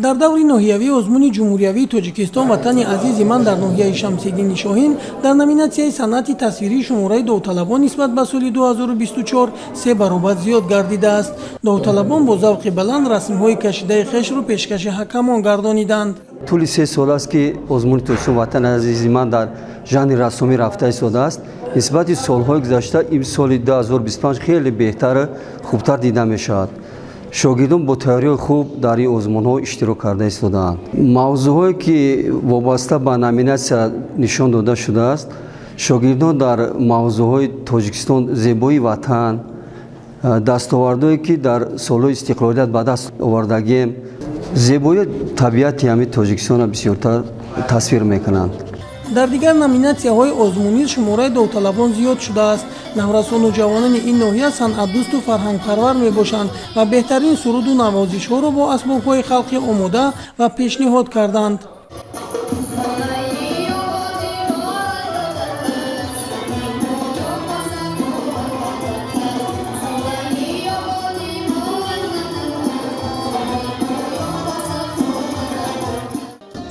Дар даври ноҳиявии озмуни ҷумҳуриявии Тоҷикистон «Ватани азизи ман» дар ноҳияи Шамсиддини Шоҳин дар номинатсияи санъати тасвирӣ шумораи довталабон нисбат ба соли 2024 се баробар зиёд гардидааст. Довталабон бо завқи баланд расмҳои кашидаи хешро пешкаши ҳакамон гардониданд. Тӯли 3 сол аст, ки озмуни Тоҷикистон «Ватани азизи ман» дар жанри рассомӣ рафта истодааст. Нисбати солҳои гузашта ин соли 2025 хеле беҳтару хубтар дида мешавад. Шогирдон бо тайёрии хуб дар ин озмунҳо иштирок карда истодаанд. Мавзӯъҳое, ки вобаста ба номинатсия нишон дода шудааст, шогирдон дар мавзӯъҳои Тоҷикистон, зебоии ватан, дастовардҳое, ки дар солҳои истиқлолият ба даст овардагием, зебоии табиати ҳамин Тоҷикистонро бисёртар тасвир мекунанд. Дар дигар номинатсияҳои озмун низ шумораи довталабон зиёд шудааст. Наврасону ҷавонони ин ноҳия санъатдӯсту фарҳангпарвар мебошанд ва беҳтарин суруду навозишҳоро бо асбобҳои халқӣ омода ва пешниҳод карданд.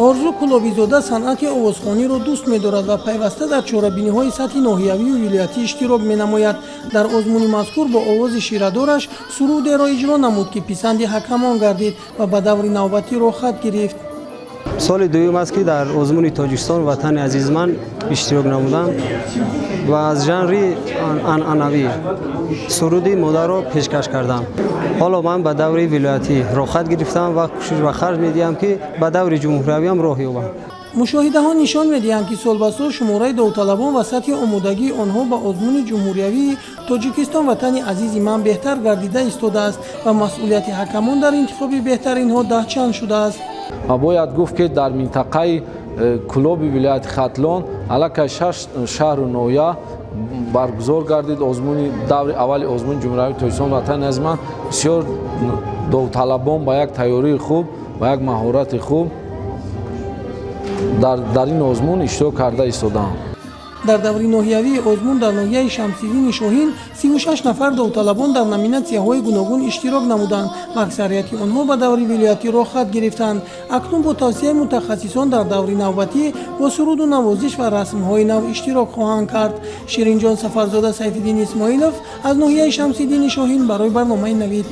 Орзу Кулобизода санъати овозхониро дӯст медорад ва пайваста дар чорабиниҳои сатҳи ноҳиявию вилоятӣ иштирок менамояд. Дар озмуни мазкур бо овози ширадораш сурудеро иҷро намуд, ки писанди ҳакамон гардид ва ба даври навбатӣ роҳхат гирифт. Соли дуюм аст, ки дар озмуни Тоҷикистон «Ватани азизи ман» иштирок намудам ва аз жанри анъанавӣ суруди модарро пешкаш кардам. Ҳоло ман ба даври вилоятӣ роҳхат гирифтам ва кӯшиш ба харҷ медиҳам, ки ба даври ҷумҳуриявиам роҳ ёбам. Мушоҳидаҳо нишон медиҳанд, ки сол ба сол шумораи довталабон ва сатҳи омодагии онҳо ба озмуни ҷумҳуриявии Тоҷикистон «Ватани азизи ман» беҳтар гардида истодааст ва масъулияти ҳакамон дар интихоби беҳтаринҳо даҳчанд шудааст. Ва бояд гуфт, ки дар минтақаи Кӯлоби вилояти Хатлон аллакай шаш шаҳру ноҳия баргузор гардид озмуни даври аввали озмуни ҷумҳуриявии Тоҷикистон «Ватани азизи ман». Бисёр довталабон ба як тайёрии хуб, ба як маҳорати хуб дар ин озмун иштирок карда истодаанд. Дар даври ноҳиявии озмун дар ноҳияи Шамсиддини Шоҳин 36 нафар довталабон дар номинатсияҳои гуногун иштирок намуданд ва аксарияти онҳо ба даври вилоятӣ роҳхат гирифтанд. Акнун бо тавсияи мутахассисон дар даври навбатӣ бо суруду навозиш ва расмҳои нав иштирок хоҳанд кард. Ширинҷон Сафарзода, Сайфиддин Исмоилов аз ноҳияи Шамсиддини Шоҳин барои барномаи «Навид».